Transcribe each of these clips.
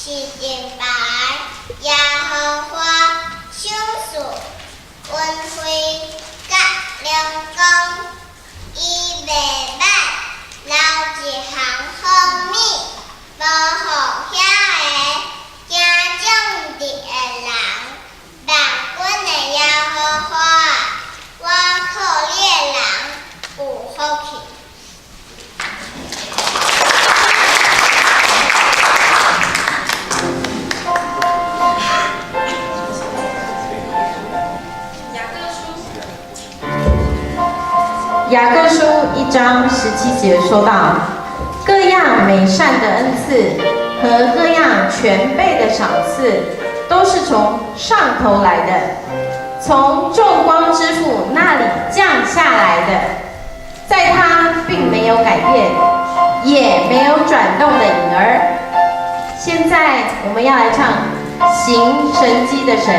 是敬拜耶和華賞賜恩惠佮亮光，伊袂歹留一項好物，予予遐个行正直的人。萬軍的耶和華，我靠你的人有福氣。雅各書，雅各書1章17節說道：各樣美善的恩賜和各樣全備的賞賜，都是從上頭來的，從眾光之父那裡降下來的，在他並沒有改變，也沒有轉動的影兒。現在我們要來唱《行神蹟的神》。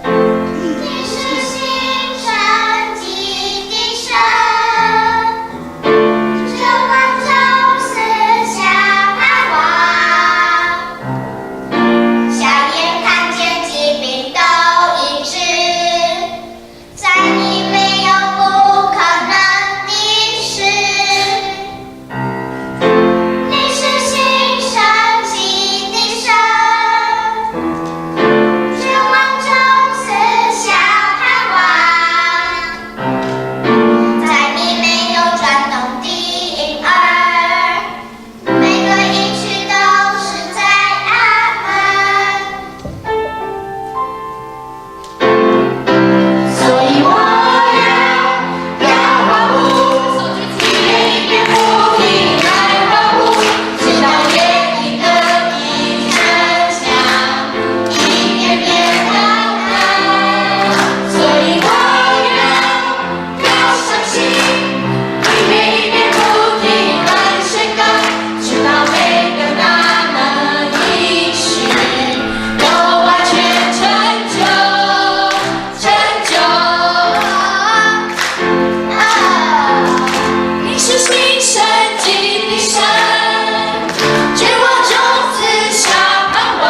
你是行神蹟的神，絕望中賜下盼望，瞎眼看見疾病都醫治，在你沒有不可能的事。你是行神蹟的神，絕望中賜下盼望，在你沒有轉動的影兒，每個應許都是在阿們。所以我要歡呼，手舉起，一遍一遍不停來歡呼，直到耶利哥的城牆一片片倒塌。所以我要相信，一遍一遍不停來宣告，直到每個大能應許都完全成就，成就。啊！你是行神蹟的神，絕望中賜下盼望，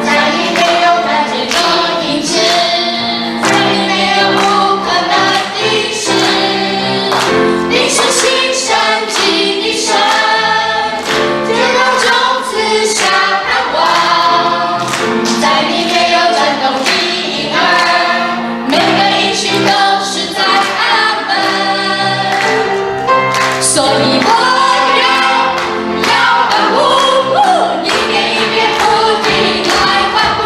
在你沒有看見的影子，在你沒有不可能的事。你是行神蹟的神，絕望中賜下盼望，在你沒有轉動的影兒，每個應許都是在阿們。所以我要歡呼，一遍一遍不停來歡呼，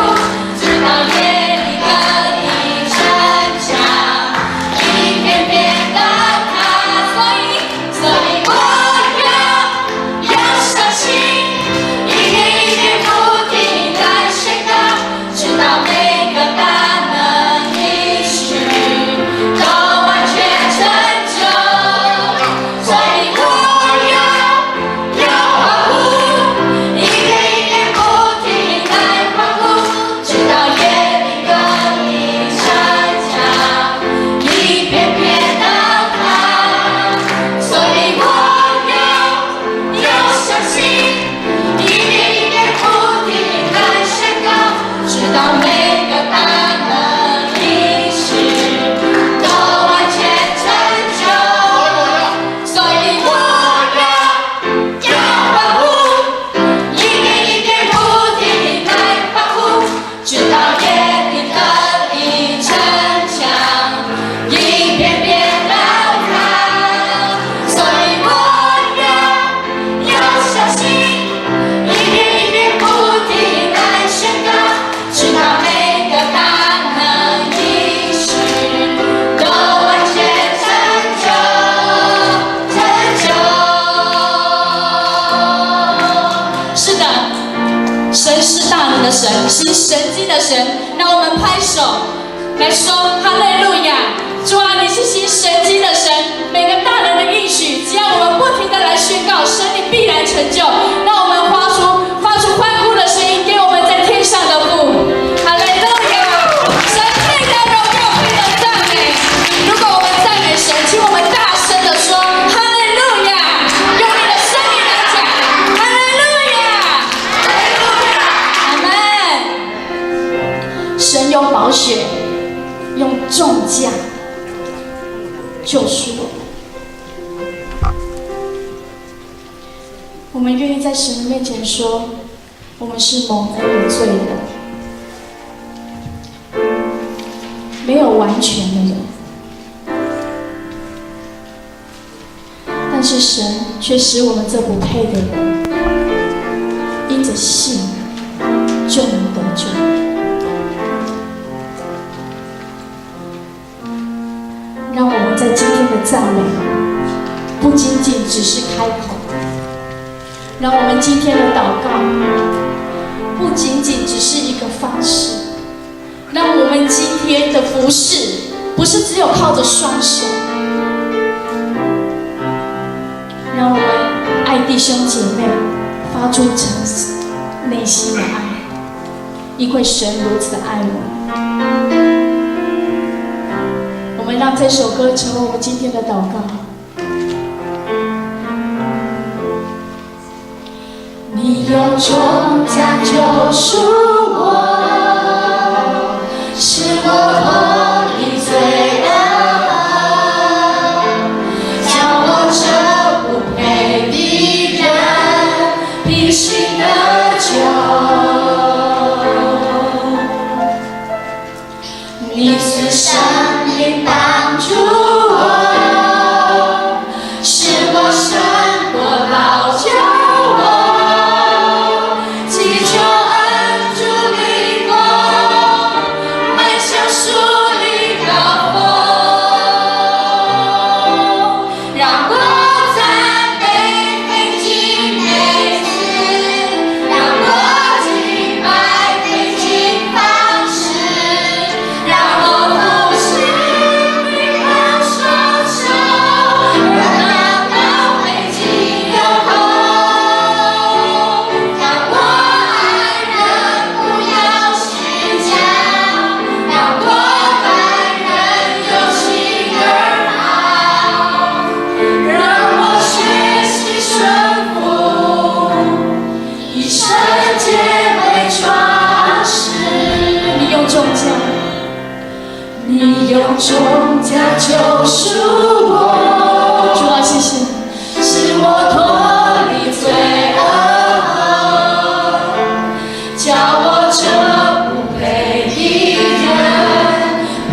直到耶利哥的城牆一片片倒塌。所以我要相信，一遍一遍不停來宣告，直到每個大能應許都完全成就。所以我要歡呼，一遍一遍不停來歡呼，直到耶利哥的城牆一片片倒塌。所以我要相信，一遍一遍不停來宣告，直到每個大能應許都完全成就。所以我要歡呼，一遍一遍不停來歡呼，直到耶利哥的城牆一片片倒塌。所以我要相信，一遍一遍不停來宣告，直到每個大能應許都完全成就，成就。是的，神是大能的神，行神蹟的神。讓我們拍手來說哈利路亞！主啊，你是行神蹟的神，每個大能的應許，只要我們不停的來宣告，神你必然成就。讓我們發出歡呼的聲音，給我們在天我們願意在神的面前說，我們是蒙恩的罪人，沒有完全的人，但是神卻使我們這不配的人，因着信就能得救。讓我們在今天的讚美，不僅僅只是開口。讓我們今天的禱告，不僅僅只是一個方式。讓我們今天的服事，不是只有靠着雙手。讓我們愛弟兄姐妹，發出誠實內心的愛，因為神如此愛我們。我們讓這首歌成為我們今天的禱告。你用重價救贖我，使我脫離罪惡，叫我這不配的人憑信得救。你賜聖靈幫助我，使我勝過老舊我。祈求恩主領我，邁向屬靈高峰，讓我讚美奮盡美詞，讓我敬拜奮盡方式，讓我服侍你靠雙手，而禱告費盡永恆。讓我愛人不要虛假，讓我待人由心而發，讓我學習順服，以聖潔為裝飾。你用重價，你用重價救贖我，主啊，謝謝，使我脫離罪惡，叫我這不配的人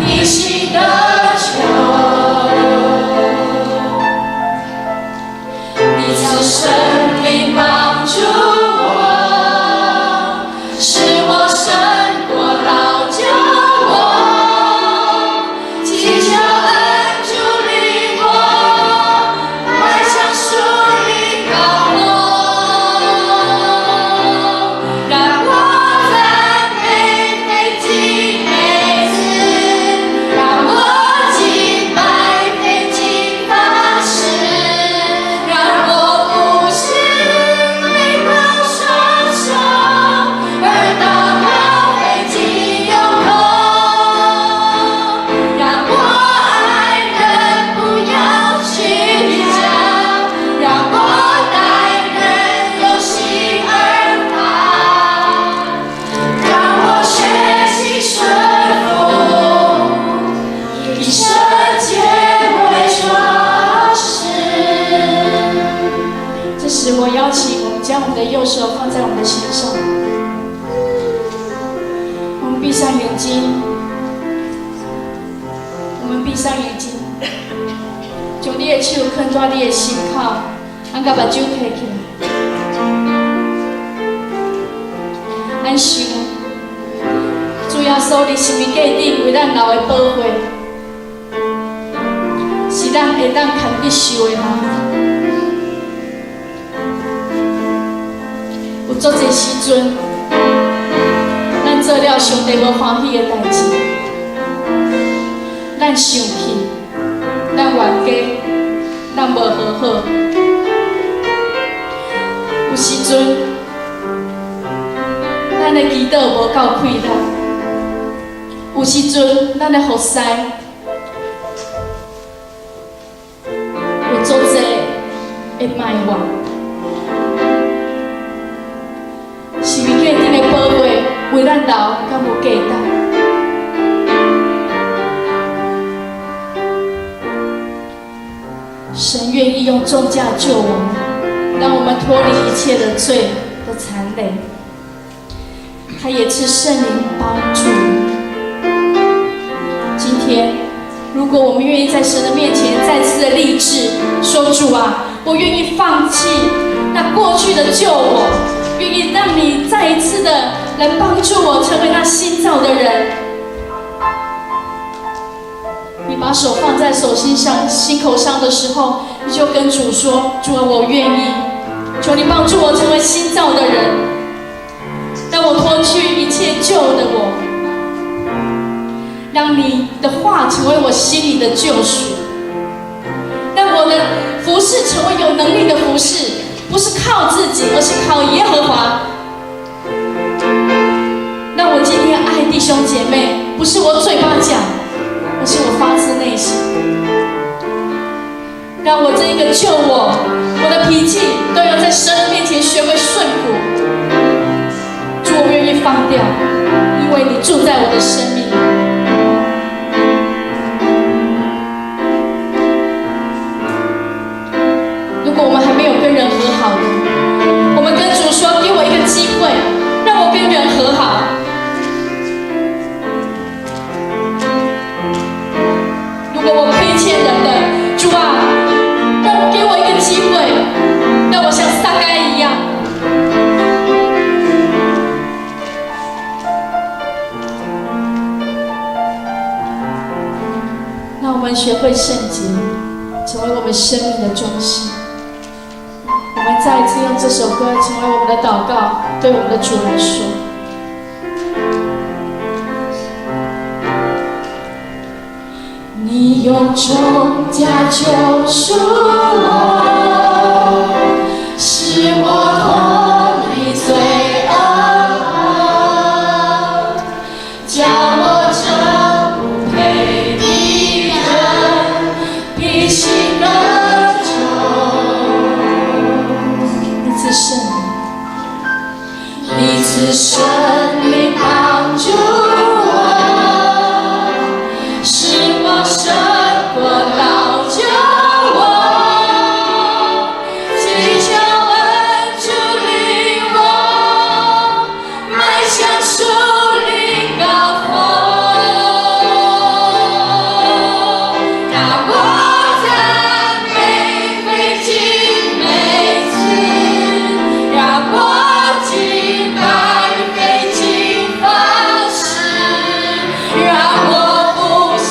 憑信得救。你賜聖靈幫助我，使我勝過老舊我。祈求恩主領我，邁向屬靈高峰，讓我讚美費盡美詞，讓我敬拜費盡方式，讓我服侍你靠雙手，而禱告費盡永恆。讓我愛人不要虛假，讓我待人由心而發，讓我學習順服，以聖潔為裝飾。這時我邀請我們將我們的右手放在我們的心上，我們閉上眼睛，我們閉上眼睛，將你的手放在你的心口，按共目睭閉起來。咱想，主耶穌佇十字架頂為咱流的寶血，是咱會當堪得受的嗎？有足濟時陣，咱做了上帝無歡喜的代誌，咱生氣，咱冤家，咱無和好。有時陣，咱的祈禱無夠氣力；有時陣，咱的服侍有足濟的埋怨。十字架頂的寶血為咱流，敢有價值？神願意用重價救我們。讓我們脫離一切的罪的纏累。他也賜聖靈幫助。今天，如果我們願意在神的面前再次的立志，說主啊，我願意放棄那過去的舊我，願意讓你再一次的來幫助我成為那新造的人。你把手放在手心上、心口上的時候，你就跟主說：主啊，我願意，求你幫助我成為新造的人，讓我脫去一切舊的我，讓你的話成為我心裡的救贖，讓我的服事成為有能力的服事，不是靠自己，而是靠耶和華。讓我今天愛弟兄姐妹，不是我嘴巴講，而是我發自內心。讓我這一個舊我，我的脾氣都要在神的面前學會順服。主，我願意放掉，因為你住在我的生命裡。如果我們還沒有跟人和好的，我們跟主說：給我一個機會，讓我跟人和好。如果我虧欠人的，主啊，讓我給我一個機會，讓我像撒該一樣。讓我們學會聖潔，成為我們生命的中心。我們再一次用這首歌成為我們的禱告，對我們的主來說。你用重價救贖我，使我脫離罪惡，叫我這不配的人必須得救。你賜聖靈，你賜聖靈幫助我，使我勝過老舊我，祈求恩主領我邁向屬靈高峰，讓我讚美非敬美詞，讓我敬拜非敬發誓，讓我服侍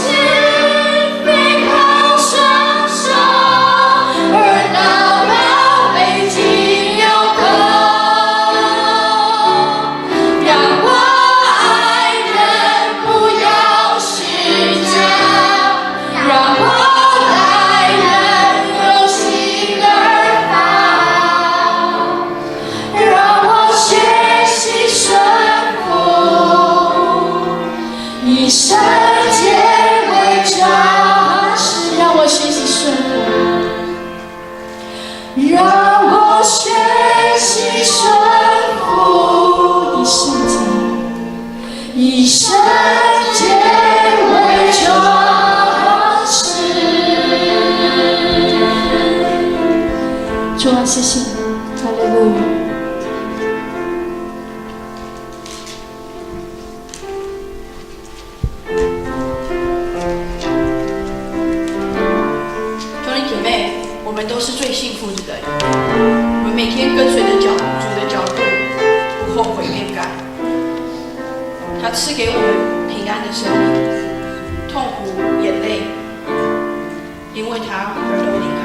非靠雙手，而禱告非僅有口，讓我愛人不要虛假，讓我待人由心而發，讓我學習順服，以聖潔為裝飾，讓我學習順服，讓我學習順服，以聖潔，以聖潔為裝飾。主啊，謝謝你，哈利路亞。兄弟姐妹，我們都是最幸福的人。我們每天跟隨着腳主的腳步，不後悔變改。他賜給我們平安的生命，痛苦眼淚，因為他而都離開。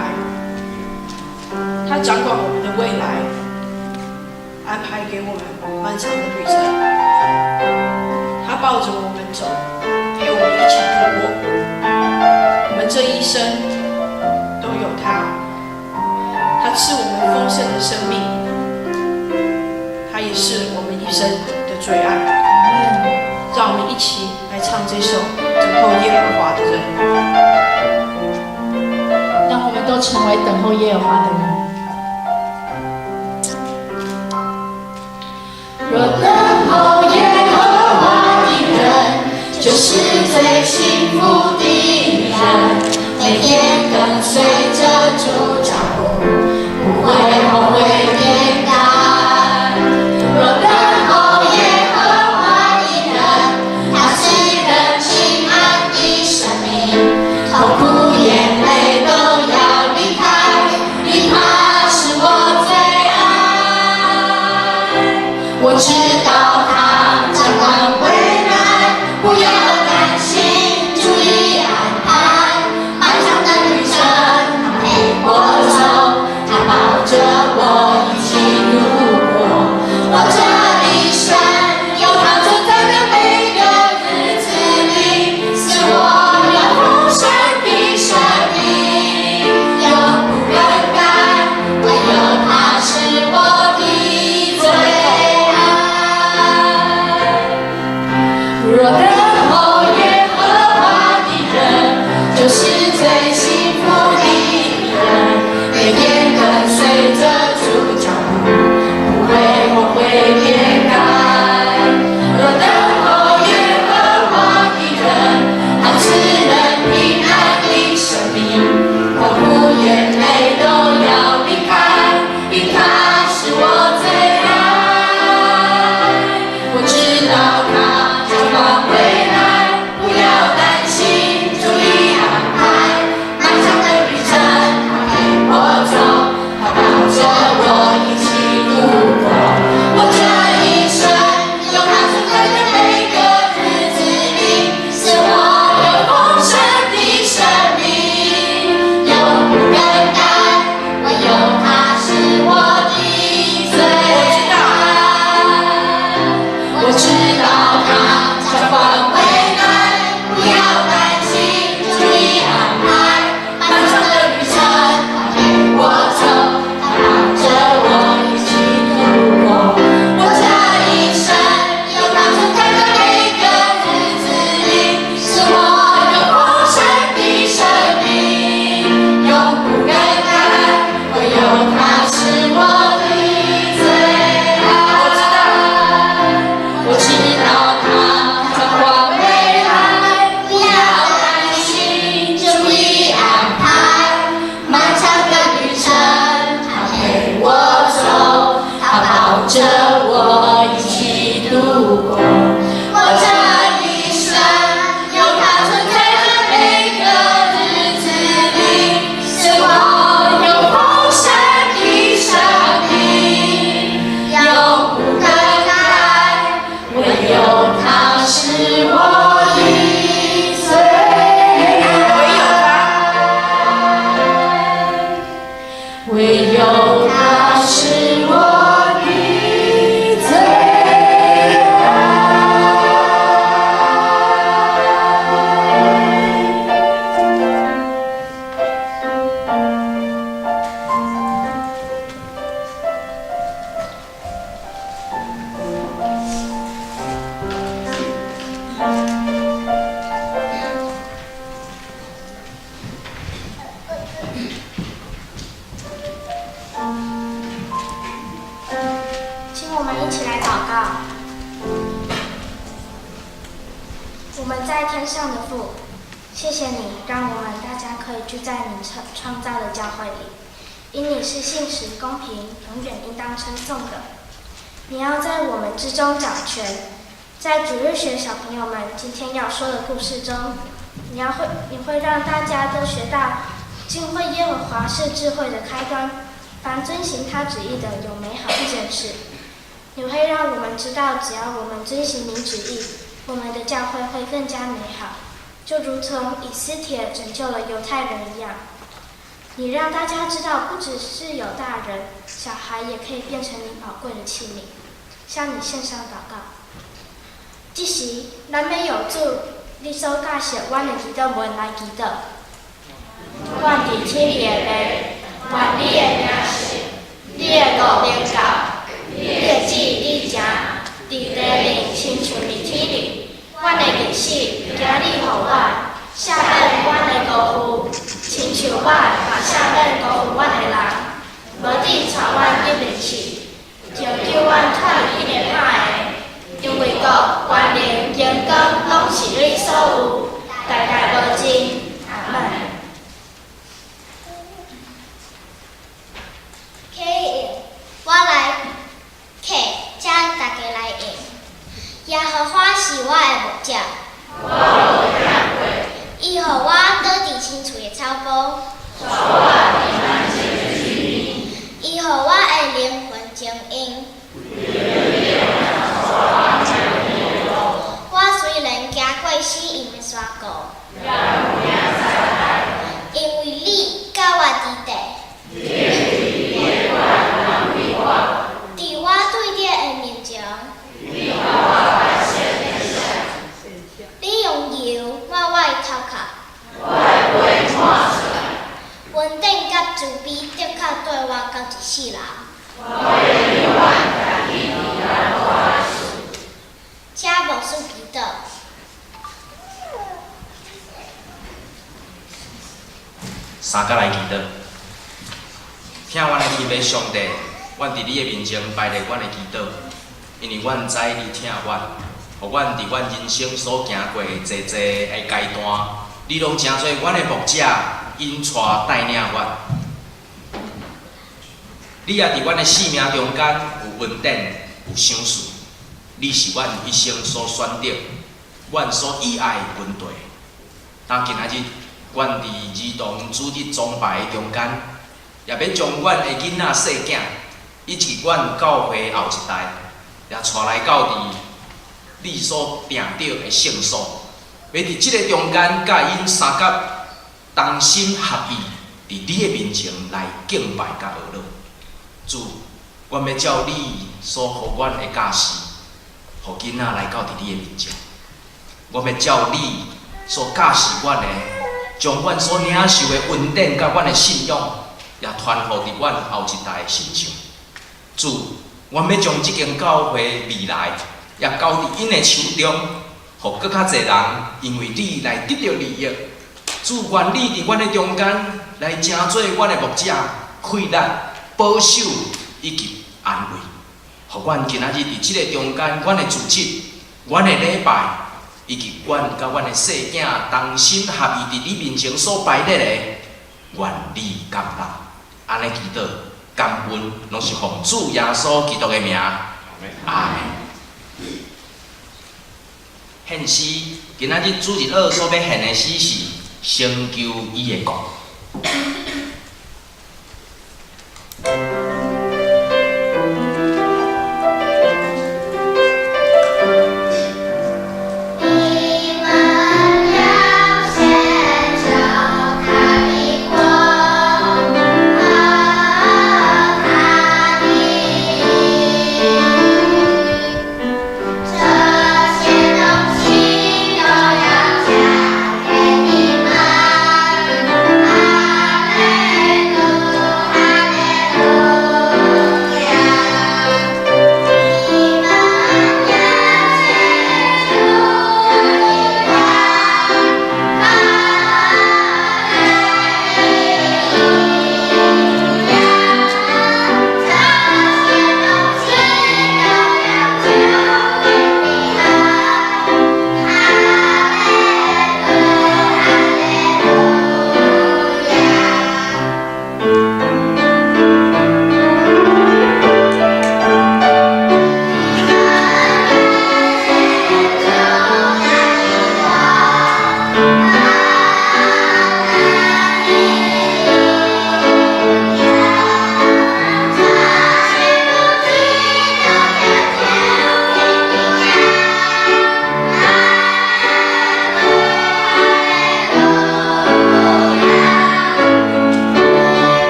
他掌管我們的未來，安排給我們漫長的旅程。他抱着我們走，陪我們一起度過。我們這一生都有他，他賜我們豐盛的生命，他也是我們一生的最愛。讓我們一起來唱這首《等候耶和華的人》。讓我們都成為等候耶和華的人。若等候耶和華的人，就是最幸福的人，每天跟隨着主腳步，不會後悔。我一起度過。我這一生有他存在的每個日子裡，賜我有豐盛的生命，永不更改，唯有他是我的最愛。若等候耶和華的人，就是最幸福的人，每天跟隨著主腳步，不會後悔變改。若等候耶和華的人，他賜人平安的生命，痛苦眼淚都要避開，因他是我最愛。我知道他掌管未來，不要擔心，主已安排漫長的旅程，他陪我走，他抱著我一起度過。我這一生有他存在的每個日子裡，賜我有豐盛的生命，永不更改，唯有他是我的最愛。我知道他掌管未來，不要擔心，主已安排漫長的旅程，他陪我走，他抱著我一起度過。我這一生有他存在的每個日子裡，賜我有豐盛的生命，永不更改，唯有他是我的最愛。我知道他掌管未來，不要擔心，主已安排漫長的旅程，他陪我走，他抱著我一起度過。我這一生有他存在的每個日子裡，賜我有豐盛的生命，永不更改，唯有他是我的最唯有他。唯有他是我的最愛。請我們一起來禱告。我們在天上的父，謝謝你讓我們大家可以聚在你創造的教會裡，因你是信實、公平、永遠應當稱頌的。你要在我們之中掌權。在主日學小朋友們今天要說的故事中，你會讓大家都學到敬畏耶和華是智慧的開端，凡遵行他旨意的有美好一件事。你會讓我們知道，只要我們遵行你旨意，我們的教會會更加美好，就如同以斯帖拯救了猶太人一樣。你讓大家知道，不只是有大人，小孩也可以變成你寶貴的器皿，向你獻上禱告。這時，咱欲用主你所教授阮的祈禱文來祈禱。阮佇天裡的父，願你的名聖，你的國臨到，你的旨意履行，佇地裡親像佇天裡。阮的日食，今日予阮，赦免阮的辜負，親像阮嘛赦免辜負阮的人。無得帶阮入面試，拯救阮脫離彼个歹的。因為國、權能、榮光，攏是你所有，代代無盡。阿門。活到一世人。請牧師祈禱。三甲來祈禱，疼阮的天父上帝，阮佇你的面前擺列阮的祈禱，因為阮知你疼阮，予阮佇阮人生所行過的濟濟的階段，你攏成做阮的牧者，引帶帶領阮。你也佇阮的生命中間有恩典，有賞賜，你是阮一生所選擇，阮所喜愛的根地。當今仔日，阮佇兒童主日崇拜的中間，也欲將阮的囡仔細囝，以及阮教會後一代，也帶來到佇你所定著的聖所，欲佇這个中間，佮𪜶相佮同心合意，佇你的面前來敬拜佮哀禱。主，阮欲照你所予阮的教示，予囡仔來到佇你的面前。阮欲照你所教示阮的，將阮所領受的恩典佮阮的信仰，也傳予佇阮後一代的身上。主，阮欲將這間教會未來，也交佇𪜶的手中，予閣較濟人因為你來得著利益。主，願你佇阮的中間來成做阮的牧者，費力、保守以及安慰，予阮今仔日佇這个中間，阮的主日、阮的禮拜，以及阮佮阮的細囝同心合意佇你面前所擺列的，願你感動。按呢祈禱，感恩，攏是奉主耶穌基督的名。阿們。獻詩，今仔日主日學所欲獻的詩是《成就伊的國》。